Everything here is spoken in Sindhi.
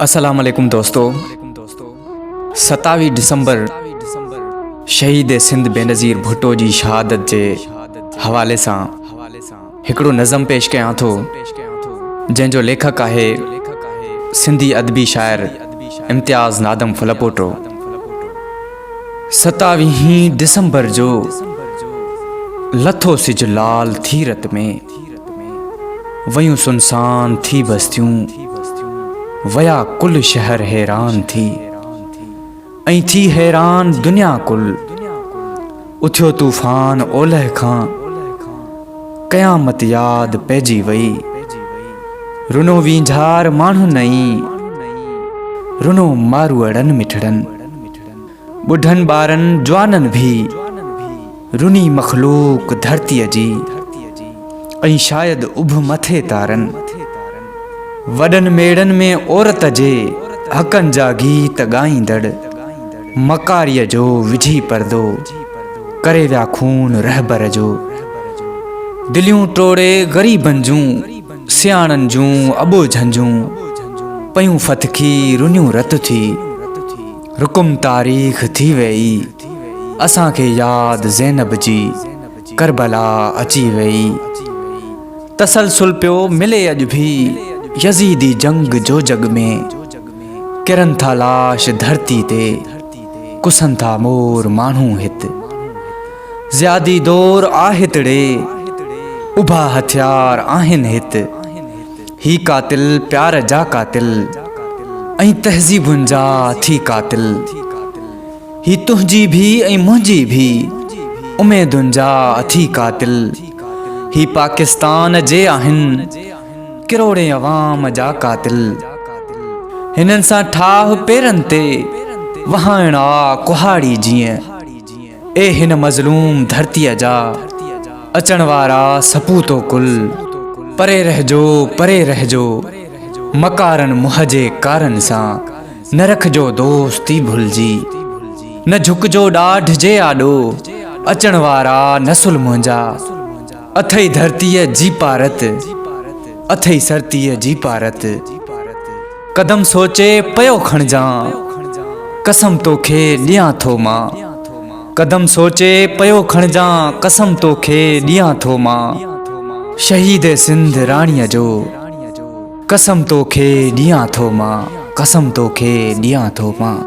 السلام عليڪم دوستو ستاويهه ڊسمبر شهيد سنڌ بينظير ڀٽو جي شهادت جي حوالي سان هڪڙو نظم پيش ڪيان ٿو جنهن جو ليکڪ آهي سنڌي ادبي شاعر امتياز نادم ڦلپوٽو ستاويهين ڊسمبر جو لٿو سج لال ٿي رت ۾، ويون سنسان ٿي بستيون، ويا ڪل شهر حيران ٿي، ۽ ٿي حيران دنيا ڪل، اٿيو طوفان اولهه کان، قيامت ياد پئجي وئي، رنو وينجهار ماڻهن ۽ رنو ماروئڙن مٺڙن. ٻڍن ٻارن جوانن ڀي، رني مخلوق ڌرتيء جي، ۽ شايد اڀ مٿي تارن. وڏن ميڙن ۾ عورت جي حقن جا گيت ڳائيندڙ، مڪاريء جو وجهي پردو، ڪري ويا خون رهبر جو. دليون ٽوڙي غريبن جون، سياڻن جون اٻوجهن جون، پيون ڦٿڪي رنيون رت ٿي. رقم تاريخ ٿي ويئي اسان کي ياد زينب جي ڪربلا اچي ويئي تسلسل پيو ملي اڄ ڀي يزيدي جنگ جو جڳ ۾ ڪرن ٿا لاش ڌرتي تي ڪسن ٿا مور ماڻهو هت زيادي دور آ هتڙي اڀا هٿيار آهن هت هي قاتل پيار جا قاتل ۽ تهذيبن جا ٿي قاتل هي تنهنجي ڀي ۽ منهنجي ڀي اميدن جا اٿي قاتل هي پاڪستان جي آهن ڪروڙين عوام جا قاتل هنن سان ٺاهه پيرن تي وهائڻ آ ڪهاڙي جيئن اي هن مظلوم ڌرتيء جا اچڻ وارا سپوتو ڪل، پري رهجو پري رهجو مڪارن منهن جي ڪارن سان، نه رکجو دوستي ڀلجي، نه جهڪجو ڏاڍ جي آڏو، اچڻ وارا نسل منهنجا، اٿئي ڌرتيء جي پارت، اٿئي سرتيء جي پارت. قدم سوچي پيو کڻجان، قسم توکي ڏيان ٿو مان. قدم سوچي پيو کڻجان، قسم توکي ڏيان ٿو مان. شهيد سنڌ راڻيء جو، قسم توکي ڏيان ٿو مان، قسم توکي ڏيان ٿو مان.